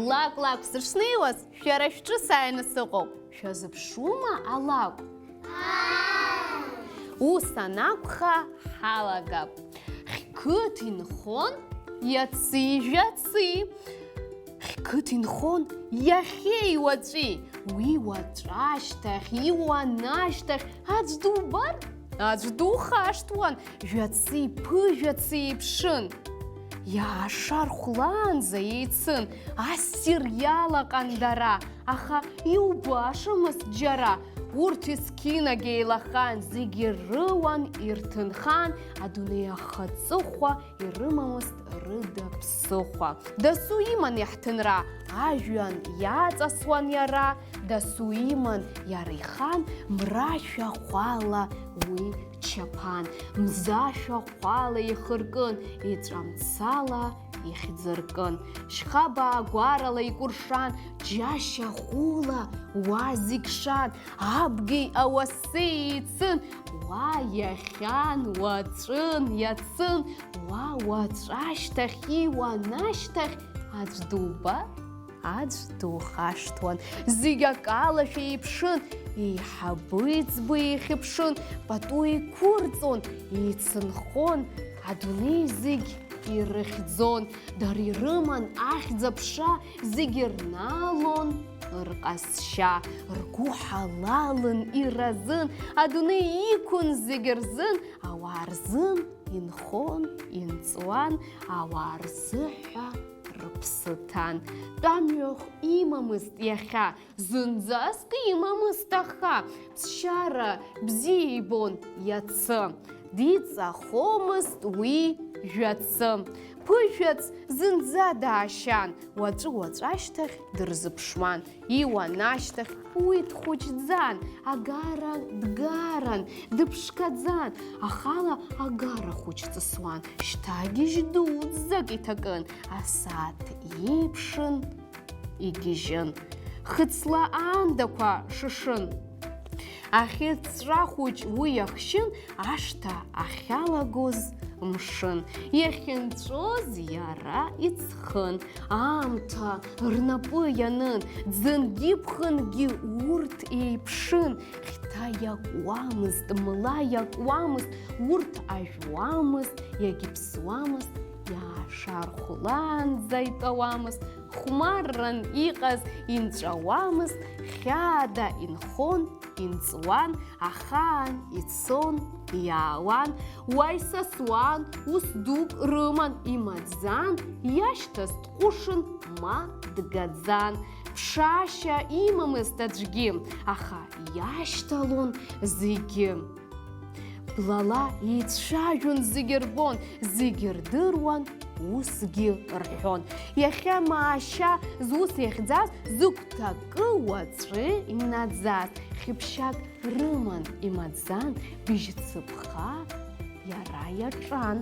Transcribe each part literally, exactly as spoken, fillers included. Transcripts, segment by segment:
Лакә-лакә сышнеиуаз, шәара шәҿы сааины сыҟоуп. Шәазыԥшума алакә? Ус анакәха, ҳалагап. Хьқыҭ инхон иаци жәаци. Хьқыҭ инхон иахьеи уаҵәи. Уи уаҵәашьҭахь, иуанашьҭахь аӡә дубар, аӡә духашҭуан, жәаци ԥыжәаци еиԥшын. Иаашархәлаанӡа еицын, ассир иалаҟан дара, аха иубашамызт џьара. Урҭ есқьынагь еилахан, зегьы рыуан ирҭынхан, адунеи ахаҵыхәа ирымамызт рыда ԥсыхәа. Дасу иман иаҳҭынра, ажәҩан иаҵасуан иара, дасу иман иара ихан, мра шәахәала уи чаԥан, мза шәахәала ихыркын, еҵәа мцала ихьӡыркын. Шьхабаа гәарала икәыршан, џьашьахәыла уа зегь шан, абгеи ауасеи еицын, уа иахьан, уаҵәын, иацын, уа уаҵәашьҭахь, иуанашьҭахь аӡә дубар, аӡә духашҭуан. Зегь акалашәа еиԥшын, еиҳабы-еиҵбы еихьыԥшын, пату еиқәырҵон, еицынхон, адунеи зегь ирыхьӡон. Дара ирыман ахьӡ-аԥша, зегь рналон рҟазшьа. Ргәы ҳалалын, иразын, адунеи иқәын зегь рзын, ауаа рзын инхон, инҵуан, ауаа рзыҳәа рыԥсы ҭан. Тәамҩахә имамызт иахьа, зынӡаск имамызт аха, ԥсшьара бзиа ибон иацы. Диҵахомызт уи жәацы. Ԥыжәац зынӡа даашьан, уаҵәы-уаҵәашьҭахь дырзыԥшуан. Иуанашьҭахь уи дхәыҷӡан, агара дгаран, дыԥшқаӡан, ахала агара хәыҷ ҵысуан, шьҭагьежь дуӡӡак иҭакын, асааҭ иеиԥшын, игьежьын. Хыцла аандақәа шышын. Ахьыҵәҵәа хәыҷ уи иахшьын, ашҭа ахьалагоз мшын. Иахьынҵәоз иара иҵхын. Аамҭа рнапы ианын, ӡынгьы ԥхынгьы урҭ еиԥшын. Хьҭа иакуамызт, мла иакуамызт, урҭ ажәуамызт, иагьыԥсуамызт, иаашархәлаанӡа итәауамызт, хәмарран иҟаз инҵәауамызт, хьаада инхон, инҵуан, ахаан ицон, иаауан, уа исасуан, ус дук рыман, имаӡан, иашьҭаз дҟәышын, ма дгаӡан. Ԥшаашьа имамызт аӡәгьы, аха иашьҭалон зегьы. Блала еицәажәон, зегьы рбон, зегьы рдыруан, усгьы рҳәон. Иахьа маашьа зус иахьӡаз, зыгәҭакы уаҵәы инаӡаз, хьыԥшьак рыман, имаӡан, быжьцыԥха иара иаҿан.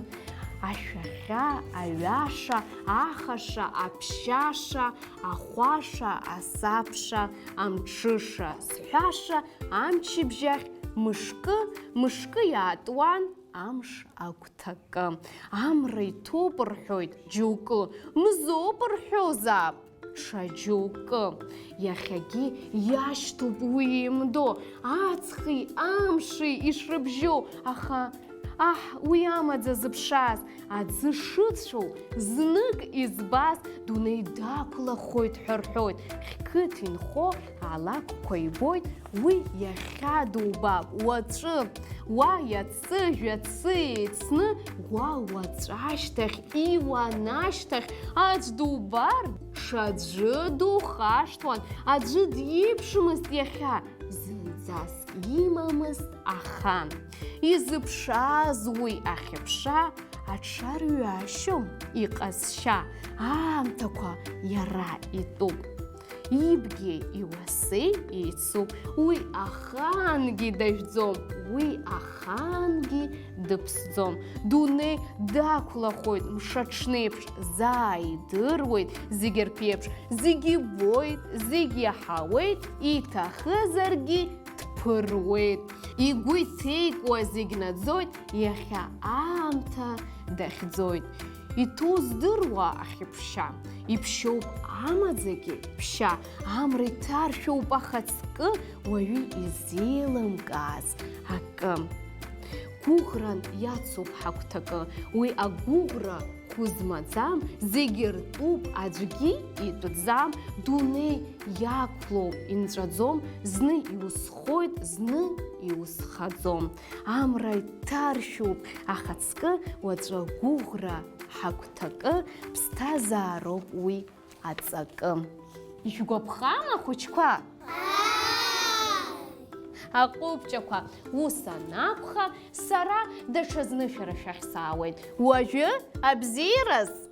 Ашәахьа, аҩаша, ахаша, аԥшьаша, ахәаша, асабша, амҽыша, сҳәаша, амчыбжьахь мышкы, мышкы иаатуан амш агәҭакы. Амра иҭоуп рҳәоит џьоукы, мзоуп рҳәозаап ҽа џьоукы. Иахьагьы иашьҭоуп уи еимдо, аҵхи амши ишрыбжьоу, аха, аҳ, уи амаӡа зыԥшааз, аӡы шыцәоу знык избаз, дунеи дақәлахоит ҳәа рҳәоит. Хьқыҭ инхо алакәқәа ибоит, уи иахьа дубап уаҵәы. Уа иацы, жәацы еицны, уа уаҵәашьҭахь, иуанашьҭахь аӡә дубар, ҽаӡәы духашҭуан, аӡәы диеиԥшымызт иахьа, зынӡаск имамызт аха. Изыԥшааз уи ахьыԥша, аҽарҩашьом иҟазшьа, аамҭақәа иара итәуп. Ибгеи иуасеи еицуп, уи ахаангьы дажәӡом, уи ахаангьы дыԥсӡом. Дунеи дақәлахоит мшаҽнеиԥш, заа идыруеит зегь рԥеиԥш, зегь ибоит, зегь иаҳауеит, иҭахызаргьы дԥыруеит. Игәы иҭеикуа зегь наӡоит, иахьа аамҭа дахьӡоит. Иҭоу здыруа ахьыԥшьа, иԥшьоуп амаӡагьы ԥшьа, амра иҭаршәуп ахаҵкы, уаҩы изеилымкааз акы. Гәыӷран иацуп ҳагәҭакы, уи агәыӷра хәы змаӡам, зегьы ртәуп, аӡәгьы итәӡам, дунеи иақәлоуп, инҵәаӡом, зны иусхоит, зны иусхаӡом. Амра иҭаршәуп ахаҵкы, уаҵәы агәыӷра ҳагәҭакы, ԥсҭазаароуп уи аҵакы. Ишәгәаԥхама, ахәыҷқәа? Аҟәыбҷақәа, ус анакәха, сара даҽазны шәара шәахь саауеит. Уажәы абзиараз!